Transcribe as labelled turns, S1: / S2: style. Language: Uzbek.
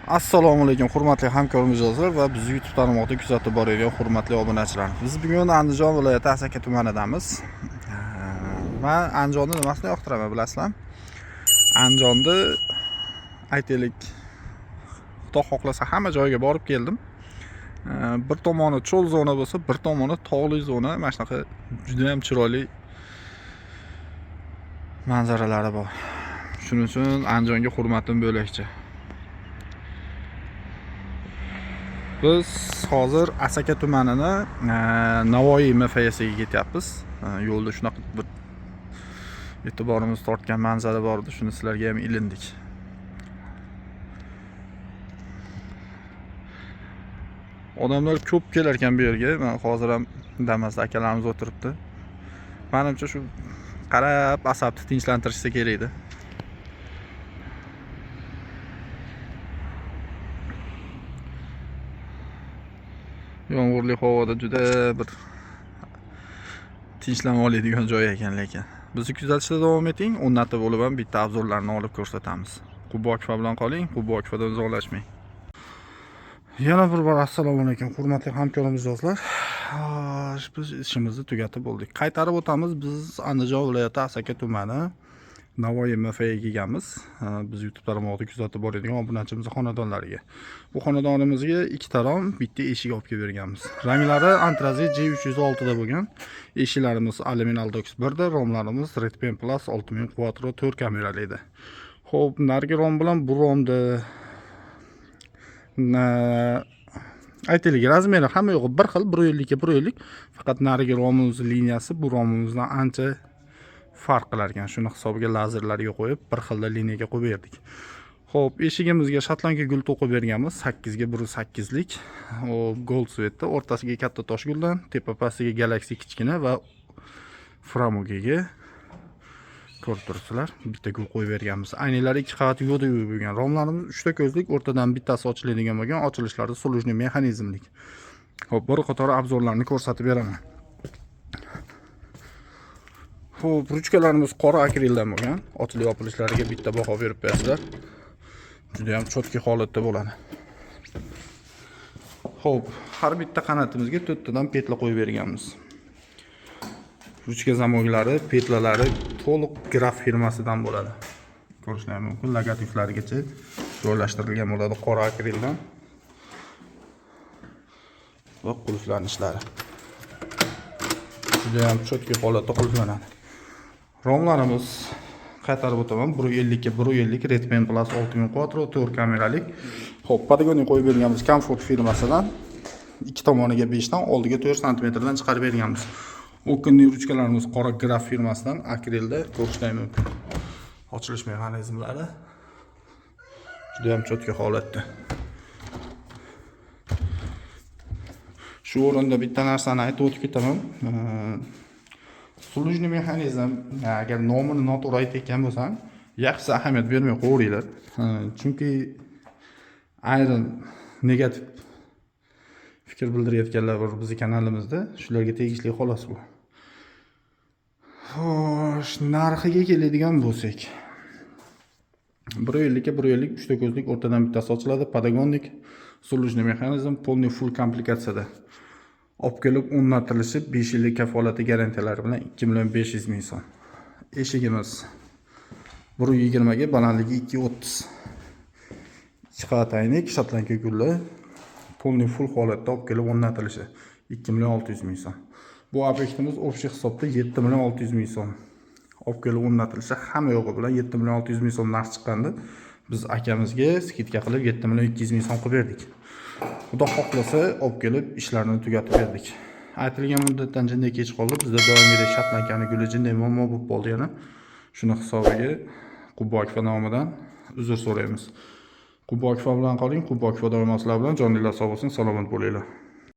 S1: Assalomu alaykum hurmatli hamkor mijozlar va bizni YouTube tarmog'ida kuzatib borayotgan hurmatli obunachilar. Biz bugun Andijon viloyati Asaka tumanidamiz. Men Andijonni nimasini yoqtiraman bilasizlarmi? Andijonni aytaylik, Xudo xohlasa hamma joyga borib keldim. Bir tomoni cho'l zona bo'lsa, bir tomoni tog'li zona. Mana shunaqa juda ham chiroyli manzaralari bor. Shuning uchun Andijonga hurmatim bo'lakcha. Biz hozir Asaka tumanini Navoiy MFSiga ketyapmiz. Yo'lda shunaqa bir e'tiborimiz tortgan manzara bor edi, shuni sizlarga ham ilindik. Odamlar ko'p kelar ekan bu yerga. Men hozir ham Damasda akalarimiz o'tiribdi. Menimcha shu qarab asabni tinchlantirishsa kerak edi. Yomg'irli havoda juda bir tinchlanib oladigan joy ekan lekin. Bizni kuzatishda davom eting, o'rnatib bo'lib ham bitta obzorlarni olib ko'rsatamiz. Qubo Akfa bilan qoling, Qubo Akfadan uzoqlashmang. Yana bir bor assalomu alaykum hurmatli hamkor mijozlar. Biz ishimizni tugatib bo'ldik. Qaytarib o'tamiz, biz Andijon viloyati Asaka tumani Navoiy MFga kelganmiz. Biz YouTube tarmog'ida kuzatib boradigan obunachimiz xonadonlariga. Bu xonadonimizga ikkita rom, bitta eshik olib kelib berganmiz. Ranglari Antrazit G306 da bo'lgan. Eshiklarimiz Alumin Aldox 1 da, romlarimiz Red Pen Plus 6000 Quattro 4 kamerali edi. Xo'p, narigi rom bilan bu romda aytaylik, razmeri hamma yo'g'i bir xil, 1.50 ga 1.50, faqat narigi romimiz liniyasi bu romimizdan ancha farq qilar ekan. Shuni hisobiga lazerlarga qo'yib bir xilda liniyaga qo'yib berdik. Xo'p, eshigimizga shotlandka gul to'qib berganmiz, 8 ga 1.8lik, o gold svetda, o'rtasiga katta tosh guldan, tepa pastiga Galaxy kichkina va framugiga ko'rib turibsizlar, bitta gul qo'yib berganmiz. Aynaklari 2 qavat yo'da yo'q bo'lgan. Romlarimiz 3 ta ko'zlik, o'rtadan bittasi ochiladigan bo'lgan, ochilishlari solujniy mexanizmlik. Xo'p, bir qator obzorlarni ko'rsatib beraman. Xo'p, ruchkalarimiz qora akrildan bo'lgan. Ochilib yopilishlariga bitta baho berib qo'yasizlar. Juda ham cho'tki holatda bo'ladi. Xo'p, har bitta qanatimizga 4 tadan petla qo'yib berganmiz. Ruchka zamoklari, petlalari to'liq Graf firmasidan bo'ladi. Ko'rishingiz mumkin, logotiplarigacha joylashtirilgan bo'ladi qora akrildan. Va qulflanishlari juda ham cho'tki holatda qulflanadi. Romlarimiz qaytarib o'taman, 1.50 ga 1.50 Red Pen Plus 6000 Quattro 4 kameralik. Xo'p, Patagonia qo'yib berganmiz Comfort firmasidan. Ikki tomoniga 5 dan, oldiga 4 santimetrdan chiqarib berganmiz. Okenli ruchkalarimiz qora Graf firmasidan akrilda ko'rishingiz mumkin. Ochilish mexanizmlari juda ham cho'tki holatda. Shu o'rinda bitta narsani aytib o'tib ketaman. Solujniy mexanizm, agar nomini noto'g'ri aytayotgan bo'lsam, yaxshisi ahamiyat bermay qo'yaveringlar. Chunki ayrim negativ fikr bildirayotganlar bor bizning kanalimizda, shularga tegishli xolos bu. Xo'sh, narxiga keladigan bo'lsak, 1.50 ga 1.50 3 ta ko'zlik, o'rtadan bittasi ochiladi, padagonnik, solujniy mexanizm, polniy full komplikatsiyada. Olib kelib o'rnatilishi 5 yillik kafolati garantiyalari bilan 2 million 500 ming so'm. Eshigimiz 1.20 ga, balandligi 2.30. 2 qavat aynak, shotlandka gulli, polniy full holatda olib kelib o'rnatilishi 2 million 600 ming so'm. Bu obyektimiz общий hisobda 7 million 600 ming so'm. Olib kelib o'rnatilishi hamma yo'g'i bilan 7 million 600 ming so'm narx chiqqandi. Biz akamizga skidka qilib 7 million 200 ming so'm qilib berdik. Xudo xohlasa olib kelib ishlarni tugatib berdik. Aytilgan muddatdan jinday kech qoldi. Bizda doimgidek shotlandkani guli jinday muammo bo'lib qoldi yana. Shuni hisobiga Qubo Akfa nomidan uzr so'raymiz. Qubo Akfa bilan qoling, Qubo Akfa doimo sizlar bilan. Joninglar sog' bo'lsin, salomat bo'linglar.